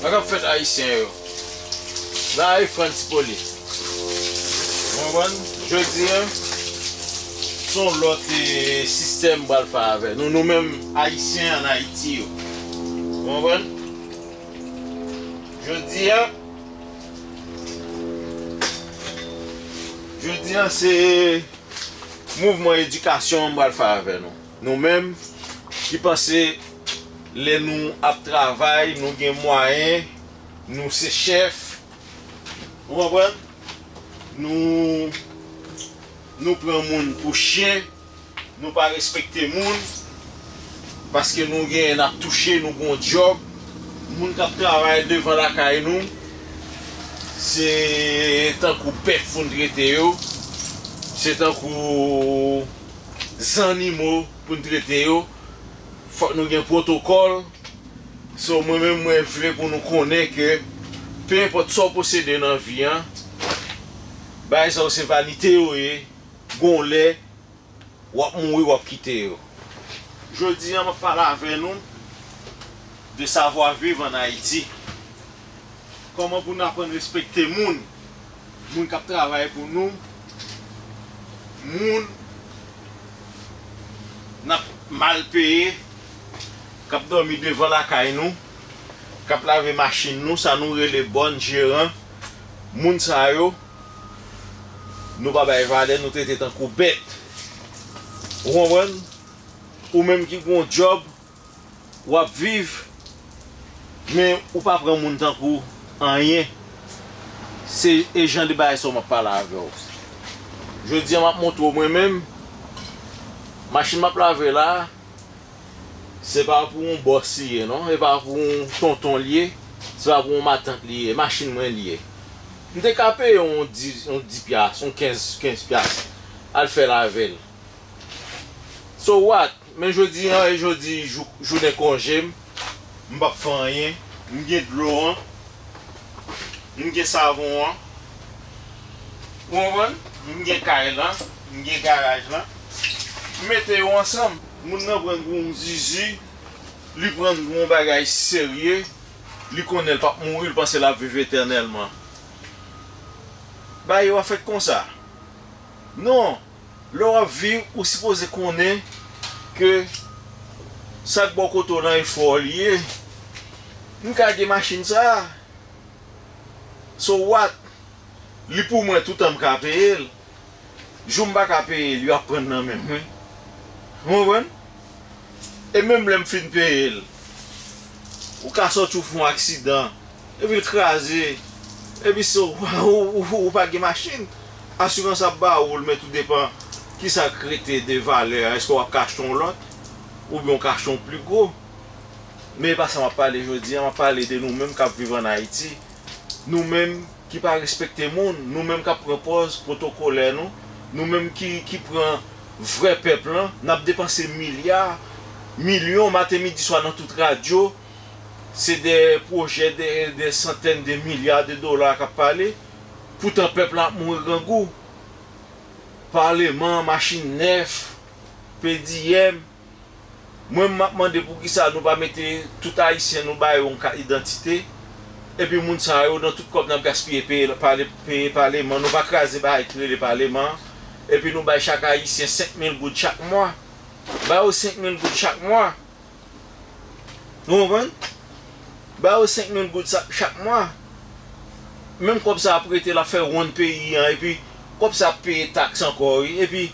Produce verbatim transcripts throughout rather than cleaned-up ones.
Sa k ap fèt, Ayisyen yo? La e Frantz Pauly. Ou konprann? Jodi a, se yon lòt, eh, sistèm m pral fè avè nou, nou menm Ayisyen ann Ayiti yo. Ou konprann? Jodi a, jodi a, se mouvman edikasyon an m pral fè avè nou. Nou menm ki panse lè nou ap travay, nou gen mwayen, nou se chèf, ou konprann? Nou, nou pran moun pou chen, nou pa respekte moun, paske nou genyen n ap touche, nou gon djòb. Moun k ap travay devan lakay nou, se tankou bèf pou n trete yo, se tankou zannimo pou n trete yo. Fòk nou gen pwotokòl. So, mwen menm, mwen vle pou nou konnen ke, pe enpòt sa w posede nan vi an, bagay sa yo se vanite yo ye, gon lè, w ap mouri, w ap kite yo. Jodi a, m ap pale avè nou de savoir vivre en Haïti. Kòman pou n aprann respekte moun, moun k ap travay pou nou, moun n ap mal peye, k ap dòmi devan lakay nou, k ap lave machin nou, sa nou rele bòn jeran, moun sa yo, nou pa bay valè, nou trete tankou bèt. Ou konprann? Ou menm ki gon djòb, w ap viv, men ou pa pran moun tankou anyen. Se e jan de bagay sa yo m ap pale avè w. Jodi a, m ap montre w mwen menm, machin m ap lave la, se pa pou yon bòs li ye, non. Se pa pou yon tonton li ye. Se pa pou yon matant li ye. Machin mwen li ye. M te ka peye yon dis, yon dis pyas, yon kenz, kenz pyas, al fè l avè l. So what? Men jodi a, e jodi jou, jounen konje m, m p ap fè anyen. M gen dlo an, m gen savon an. Ou konprann? M gen kay lan, m gen garaj lan. M mete yo ansanm. Moun nan pran l pou yon zizi, li pran l pou yon bagay serye, li konnen l p ap mouri, li panse l ap viv etènèlman. Bagay yo ap fèt konsa. Non, lè w ap viv, ou sipoze konnen ke sa k bò kote w lan e fò w li ye. M ka gen machin sa a. So what? Li pou mwen toutan m ka peye l. Jou m pa ka peye l, yo ap pran nan men mwen. Ou konprann? E menm lè m fin peye l, ou ka sòti ou fè yon aksidan, epi l kraze, epi se ou, ou, ou, ou pa gen machin, asirans ap ba ou l, men tou depan kisa k rete de valè a, èske w ap ka achte yon lòt, oubyen w ka achte yon pli gwo. Men e pa sa m ap pale jodi a, m ap pale de nou menm k ap viv ann Ayiti, nou menm ki pa respekte moun, nou menm k ap pran pòz pwotokolè nou, nou menm ki, ki pran vrè pèp lan, n ap depanse milya, milyon maten, midi, swa nan tout radyo, se de pwojè, de, de santèn de milya de dola k ap pale, poutan pèp la ap mouri grangou. Paleman, machin nèf, P D M, Mwen, m ap mande poukisa nou pa mete tout Ayisyen nou ba yo yon kat idantite, epi moun sa yo, nan tout kòb n ap gaspiye peye, pale, peye paleman, nou pa kraze bagay ki rele paleman, epi nou bay chak Ayisyen senk mil goud chak mwa. Ba yo senk mil goud chak mwa. Nou konprann? Ba yo senk mil goud sa, chak mwa. Menm kòb sa ap rete, l ap fè wonn peyi an, epi kòb sa ap peye taks ankò, wi, epi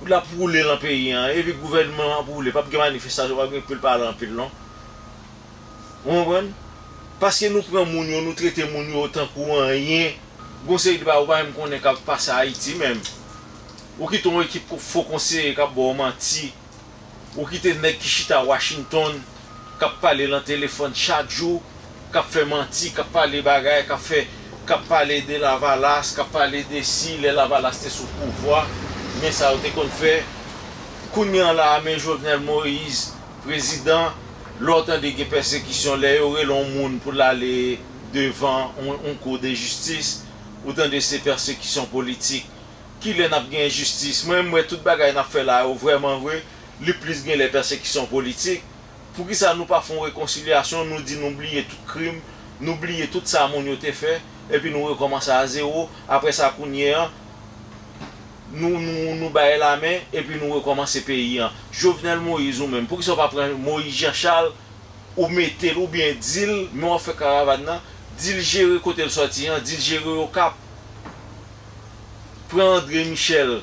l ap woule lan peyi an, epi gouvènman an ap woule, p ap gen manifestasyon, p ap gen pil pale anpil, non. Ou konprann? Paske nou pran moun yo, nou trete moun yo tankou anyen. Gon seri de bagay ou pa menm konnen k ap pase Ayiti menm. Ou kite yon ekip fo konseye k ap ba w manti. Ou kite nèg ki chita Washington, k ap pale lan telefòn chak jou, k ap fè manti, k ap pale bagay, k ap fè, k ap pale de Lavalas, k ap pale de si lè Lavalas te sou pouvwa, men sa yo te konn fè. Kounye a la a, men Jovenel Moïse, prezidan, lè w tande gen pèsekisyon, lè yo rele yon moun pou l ale devan yon, yon kou de jistis, ou tande se pèsekisyon politik. Kilè n ap gen jistis? Mwen, m wè tout bagay n ap fè la yo, vrèman vre, li plis gen lè pèsekisyon politik. Poukisa nou pa fè yon rekonsilyasyon, nou di nou bliye tout krim, Nou bliye tout sa moun yo te fè, epi nou rekòmanse a zewo. Apre sa, kounye a, nou, nou, nou bay lamen, epi nou rekòmanse peyi a. Jovenel Moïse, ou menm, poukisa w pa pran Moïse Jean Charles, ou mete l, oubyen di l, men w ap fè karavàn nan, di l jere kote l sòti an, di l jere Okap. Pran André Michel,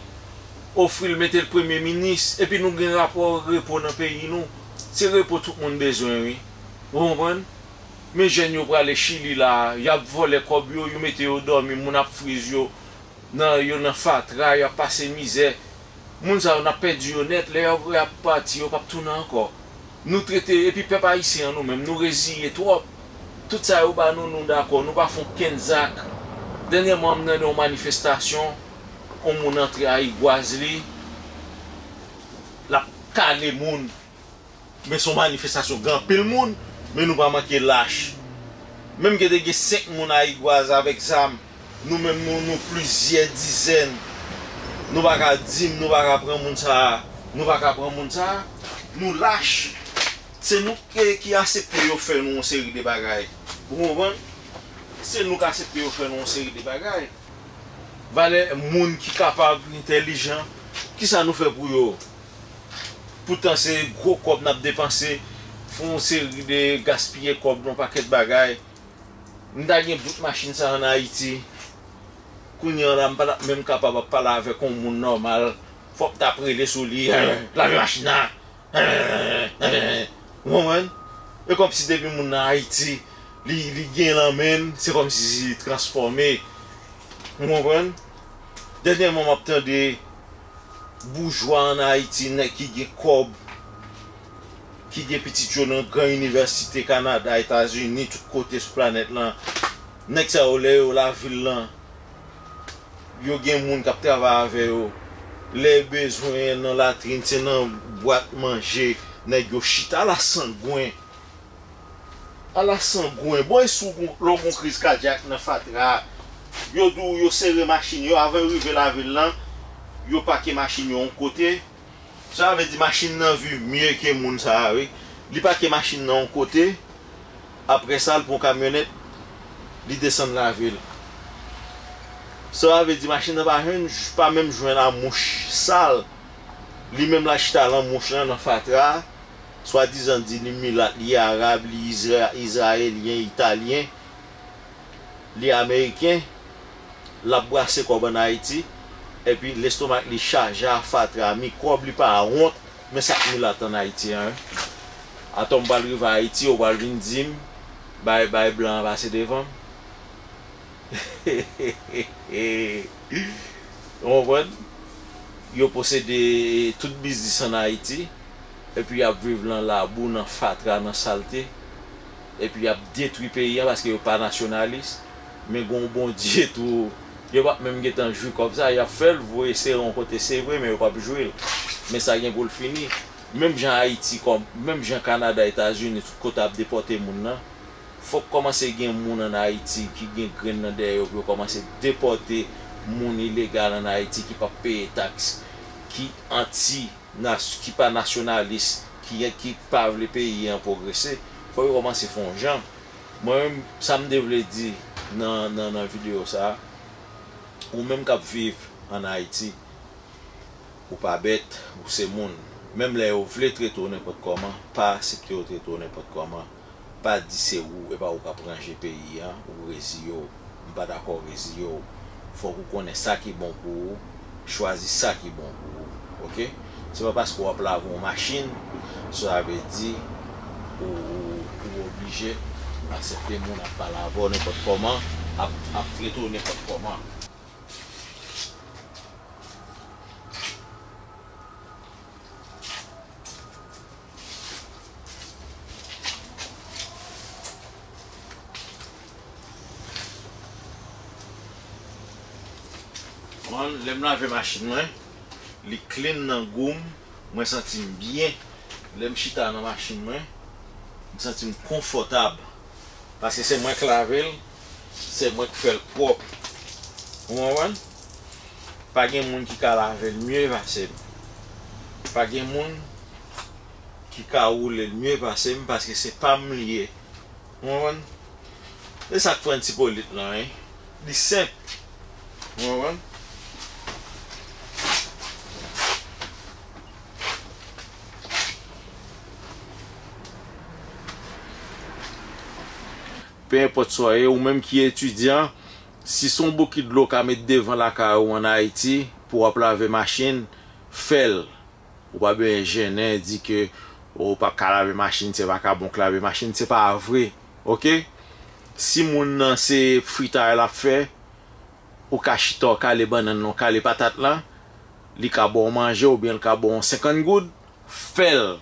ofri l, mete l premye minis, epi nou gen rapò repo nan peyi nou. Se repo tout moun bezwen, wi. Ou konprann? Men jèn yo prale Chili la, y ap vòlè kòb yo, yo mete yo dòmi, moun ap friz yo, nan, yo nan fatra, y ap pase mizè. Moun sa yo, n ap pèdi yo nèt, lè y ap, y ap pati, yo p ap tounen ankò. Nou trete, epi pèp ayisyen an nou menm, nou reziye twòp. Tout sa yo ba nou, nou dakò, nou pa fè okenn zak. Dènyèman, m tande yon manifestasyon, yon moun antre ayigwaz li, l ap kale moun. Men se yon manifestasyon, gen anpil moun, men nou pa manke lach. Menm ke te gen senk moun ayigwaz avèk zam, nou menm nou, nou plizyè dizèn. Nou pa ka di m, nou pa ka pran moun sa a, nou pa ka pran moun sa a. Nou lach. Se nou ki, ki aksepte yo fè nou yon seri de bagay. Ou konprann? Se nou k aksepte yo fè nou yon seri de bagay. Valè moun ki kapab, entèlijan, kisa nou fè pou yo? Poutan se gwo kòb n ap depanse, fè yon seri de gaspiye kòb nan yon pakèt bagay. M ta gen bout machin sa ann Ayiti. Kounye a la, m pa t ap menm kapab ap pale avèk yon moun nòmal. Fòk m t ap rele sou li, lave machin nan. Ou konprann? E kòmsi depi moun nan Ayiti, li, li gen lan men l, se kòmsi li transfòme. Ou konprann? Dènyèman, m ap tande boujwa ann Ayiti, nèg ki gen kòb, ki gen pitit yo nan gran inivèsite Kanada, Etazini, tout kote sou planèt lan. Nèg sa yo, lè yo lavil lan, yo gen moun k ap travay avè yo. Lè bezwen nan latrin, se nan bwat manje nèg yo chita. Ala sangwen. Ala sangwen. Bon, e si w gon, lè w gon kriz kadyak nan fatra, yo di w yo sere machin yo, avan yo rive lavil lan, yo pake machin yo yon kote. Sa vle di machin nan vi mye ke moun sa a, wi. Li pake machin nan yon kote, apre sa, l pran kamyonèt, li desann lavil. Sa vle di machin nan pa jwenn, pa menm jwenn a mouch sal. Li menm l al chita lan mouch lan, nan fatra. Swadizan di li milat, li arab, li izra-, izrayelyen, italyen, li ameriken, l ap brase kòb ann Ayiti, epi lestomak li chaje a fatra, mikwòb, li pa wont, men sa k milat ann Ayiti an, wi. Atò m pral rive Ayiti, yo pral vin di m, bay, bay blan an pase devan m. Ou konprann? Yo posede tout biznis ann Ayiti, epi y ap viv nan labou, nan fatra, nan salte, epi y ap detwi peyi a paske yo pa nasyonalis. Men gon Bondye tou, yo p ap menm gentan jwi kòb sa, y ap fè l voye sere yon kote, se vre, men yo p ap jwi l. Men sa gen pou l fini. Menm jan Ayiti, kòm, menm jan Kanada, Etazini, tout kote ap depòte moun nan, fòk kòmanse gen moun ann Ayiti ki gen grenn nan dèyè yo pou yo kòmanse depòte moun ilegal ann Ayiti ki p ap peye taks, ki anti, nas-, ki pa nasyonalis, ki, ki pa vle peyi an pwogrese. Fòk yo kòmanse fè yon jan. Mwen menm, sa m te vle di nan, nan, nan videyo sa a, ou menm k ap viv ann Ayiti, ou pa bèt, ou se moun. Menm lè yo vle trete w nenpòt kòman, pa aksepte yo trete w nenpòt kòman. Pa di se ou, e pa ou k ap ranje peyi a, ou reziye w. M pa dakò reziye w. Fòk ou konnen sa ki bon pou ou, chwazi sa ki bon pou ou. Oke? Se pa paske w ap lave yon machin, sa vle di ou, ou, ou oblije aksepte moun ap pale avè w nenpòt kòman, ap, ap trete w nenpòt kòman. Bon, lè m lave machin mwen, li clean nan gou m, mwen santi m byen. Lè m chita nan machin mwen, m santi m konfòtab. Paske se mwen k lave l, se mwen k fè l pwòp. Ou konprann? Pa gen moun ki ka lave l mye pase m. Pa gen moun ki ka woule l mye pase m, paske se pa m li ye. Ou konprann? Se sa k fè n Tipolit lan, wi. Li senp. Ou konprann? Pe enpòt sa w ye, ou menm ki etidyan, si se yon bokit dlo w ka met devan lakay ou ann Ayiti pou w ap lave machin, fè l. Ou pa bezwen jennen, di ke ou pa ka lave machin, se vakabon k lave machin, se pa vre. Oke? Si moun nan se fritay l ap fè, ou ka chita, w kale bannann nan, w kale patat lan, li ka ba w manje oubyen l ka ba w senkant goud, fè l.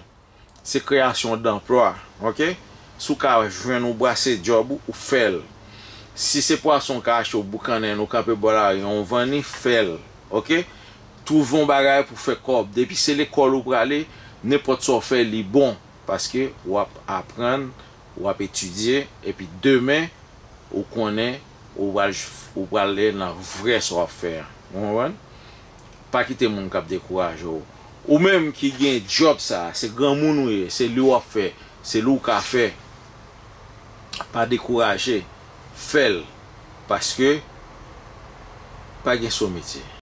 Se kreyasyon danplwa, oke? Si w ka jwenn ou brase djòb ou, ou fè l. Si se pwason w ka achte, ou boukannen l, ou kanpe bò lari an, ou vann li, fè l, oke? Twouve yon bagay pou fè kòb. Depi se lekòl ou prale, nenpòt sa w fè, li bon. Paske w ap aprann, w ap etidye, epi demen, ou konnen, ou pral, ou prale nan vrè sa w ap fè a. Ou konprann? Pa kite moun k ap dekouraje w. Ou menm ki gen djòb sa a, se granmoun ou ye, se li w ap fè, se li w ka fè. Pa dekouraje, fè l. Paske pa gen sometye.